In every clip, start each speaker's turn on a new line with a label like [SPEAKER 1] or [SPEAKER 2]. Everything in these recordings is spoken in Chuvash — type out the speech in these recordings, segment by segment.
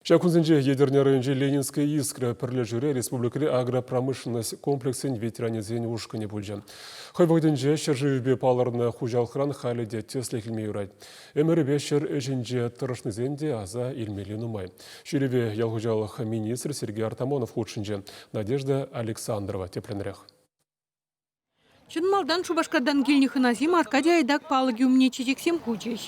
[SPEAKER 1] Ҫак кунсенче Етӗрне районӗнчи Ленинская искра пӗрлешӳре республикӑри агропромышленность комплексӗн ветеранӗсен ушкӑнӗ пулчӗ. Хӑй вӑхӑтӗнче ҫӗршывӗпе палӑрнӑ хуҫалӑхран халӗ те тӗслӗх илме юрать. Ӗмӗрӗпе ҫӗр ӗҫӗнче тӑрӑшнисен те аса илмелли нумай. Ҫӳреве ял хуҫалӑх министрӗ Сергей Артамонов хутшӑнчӗ. Надежда Александрова тӗплӗнрех.
[SPEAKER 2] Чӑн малтан Шупашкартан килнӗ хӑнасем Аркадий Айдак палӑкӗ умне чечексем хучӗҫ.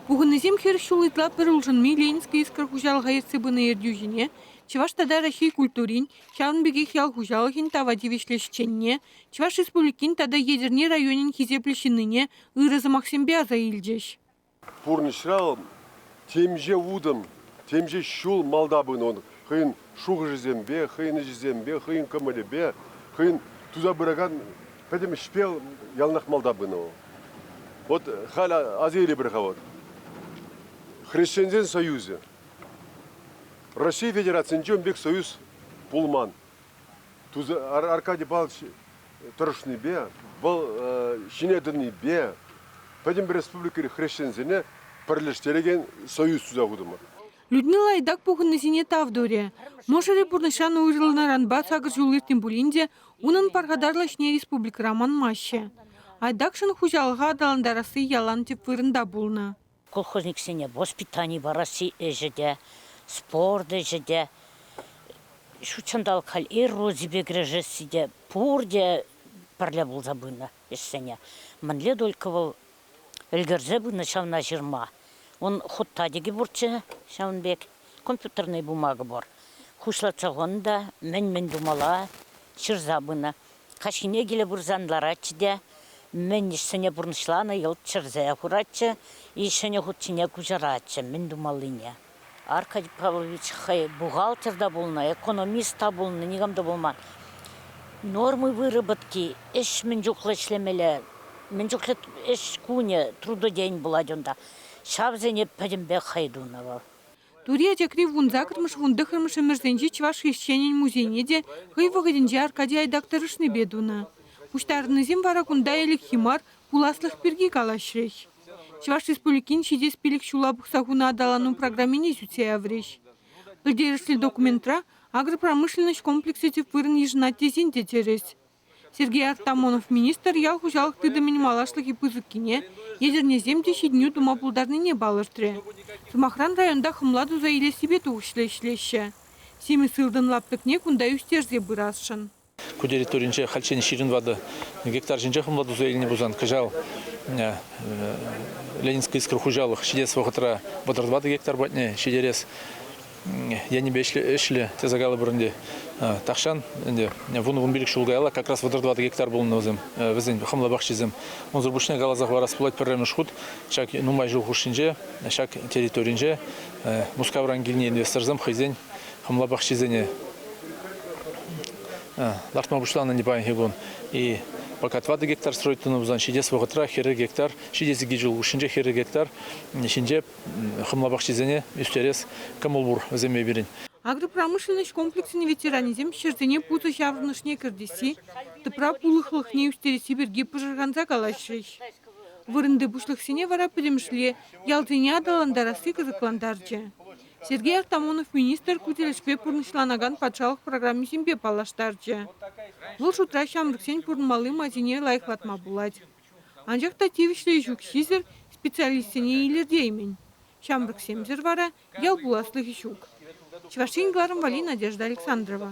[SPEAKER 2] Пухӑннисем 40 ҫул ытла пӗр улшӑнми Ленинская искра хуҫалӑха ертсе пынӑ ертӳҫӗне, чӑваш тата Раҫҫей культурин, ҫавӑн пекех ял хуҫалӑхӗн тава тивӗҫлӗ ӗҫченне, Чӑваш Республикин тата Етӗрне районӗн хисеплӗ ҫыннине ырӑ сӑмахсемпе аса илчӗҫ.
[SPEAKER 3] Пурнӑҫра вӑл темиҫе утӑм, темиҫе ҫул малта пынӑ он хӑйӗн шухӑшӗсемпе, хӑйӗн ӗҫӗсемпе, хӑйӗн кӑмӑлӗпе, хӑйӗн туса пыракан пӗтӗм ӗҫпе яланах малта пынӑ вӑл. Вот халь аса илӗпӗр-ха вот. Хресченсен союзӗ. Россия Федерацийӗнче ун пек союз пулман. Аркадий Павлович тӑрӑшнипе, вӑл ҫине тӑнипе пӗтӗм республикӑри хресченсене пӗрлештерекен союз туса хутӑмӑр.
[SPEAKER 2] Людмила Айдак пухӑннисене тав турӗ. Мӑшӑрӗ пурнӑҫран уйрӑлнӑранпа сакӑр ҫул иртнӗ пулин те унӑн пархатарлӑ ӗҫне республикӑра манмаҫҫӗ. Айдакшӑн хуҫалӑха аталантарасси ялан тӗп вырӑнта пулнӑ.
[SPEAKER 4] Колхозниксене воспитани парасси ӗҫӗ те, спорт ӗҫӗ те, ҫут ҫанталӑк халь эрозипе кӗрешесси те пурте пӗрле пулса пынӑ ӗҫсене. Мӗнле только вӑл ӗлкӗрсе пынӑ ҫавна ҫырма. Ун хут татӑкӗ пурччӗ ҫавӑн пек, компьютернӑй бумага пур. Хуҫлатса хунӑ та мӗн-мӗн тумалла ҫырса пынӑ. Каҫхине киле пырсан ларатчӗ те мӗн ӗҫсене пурнӑҫланӑ йӑлт чӗрсе хуратчӗ и ҫӗнӗ хут ҫине куҫаратчӗ мӗн тумаллине. Аркадий Павлович хӑй бухгалтер та пулнӑ, экономист та пулнӑ, никам та пулман. Нормы выработки, ӗҫ мӗн чухлӗ ӗҫлемелле, мӗн чухлӗ ӗҫ кунӗ, трудодень пулать унта. Ҫавсене пӗтӗмпех хӑй тунӑ вӑл.
[SPEAKER 2] Тури Ачакри 18-мӗш, 19-мӗш ӗмӗрсенчи чӑваш хресченӗн музейне те хӑй вӑхӑтӗнче Аркадий Айдак тӑрӑшнипе тунӑ. Пуҫтарӑннисем вара кунта ӗлӗкхи мар, пуласлӑх пирки калаҫрӗҫ. Чӑваш Республикин ҫитес пилӗк ҫула пӑхса хунӑ аталану программине сӳтсе яврӗҫ. Пӗлтерӗшлӗ документра агропромышленноҫ комплексӗ тӗп вырӑн йышӑнать тесен те тӗрӗс. Сергей Артамонов министр ял хуҫалӑх тытӑмӗн малашлӑхӗ пысӑккине, Етӗрнесем те ҫитӗнӳ тума пултарнине палӑртрӗ. Сӑмахран, районта хӑмла туса илессипе тухӑҫлӑ ӗҫлеҫҫӗ. Симӗс ылтӑн лаптӑкне кунта ӳстерсе пырасшӑн.
[SPEAKER 5] Ку территоринче хальччен 24 гектар ҫинче хӑмла туса илнӗ пулсан, кӑҫал Ленинская искра хуҫалӑх ҫитес вӑхӑтра 34 гектар патне ҫитерес енӗпе ӗҫлӗ тесе калӑпӑр ӗнтӗ. Тахҫан ӗнтӗ вун-вун пилӗк ҫул каялла как раз 34 гектар пулнӑ вӗсем, вӗсен хӑмла пахчисем. Унсӑр пуҫне каласа хӑварас пулать, пӗрремӗш хут ҫак нумай ҫул хушшинче ҫак территоринче Мускавран килнӗ инвесторсем хӑйсен хӑмла пахчисене лартма пуҫланӑ ӗнтӗ паянхи кун. И пока 4 гектар строить тунӑ пулсан ҫитес вӑхӑтра 40 гектар, ҫитес икӗ ҫул хушшинче 40 гектар ҫинче хӑмла пахчисене ӳстерес кӑмӑл пур вӗсемпе пирӗн.
[SPEAKER 2] Агропромышленноҫ комплексӗн ветеранӗсем ҫӗрсене пусӑ ҫаврӑнӑшне кӗртесси, тӑпра пулӑхлӑхне ӳстересси пирки пӑшӑрханса калаҫрӗҫ. Вырӑнти пуҫлӑхсене вара пӗтӗмӗшле ялсене аталантарасси кӑсӑклантарчӗ. Сергей Артамонов министр ку тӗлӗшпе пурнӑҫланакан патшалӑх программисемпе паллаштарчӗ. Вӑл шутра ҫамрӑксен пурӑнмалли майсене лайӑхлатма пулать. Анчах та тивӗҫлӗ ӗҫ укҫисӗр специалистсене илӗртеймӗн. Ҫамрӑксемсӗр вара ял пуласлӑхӗ ҫук. Чӑваш Ен кӑларӑм валли Надежда Александрова.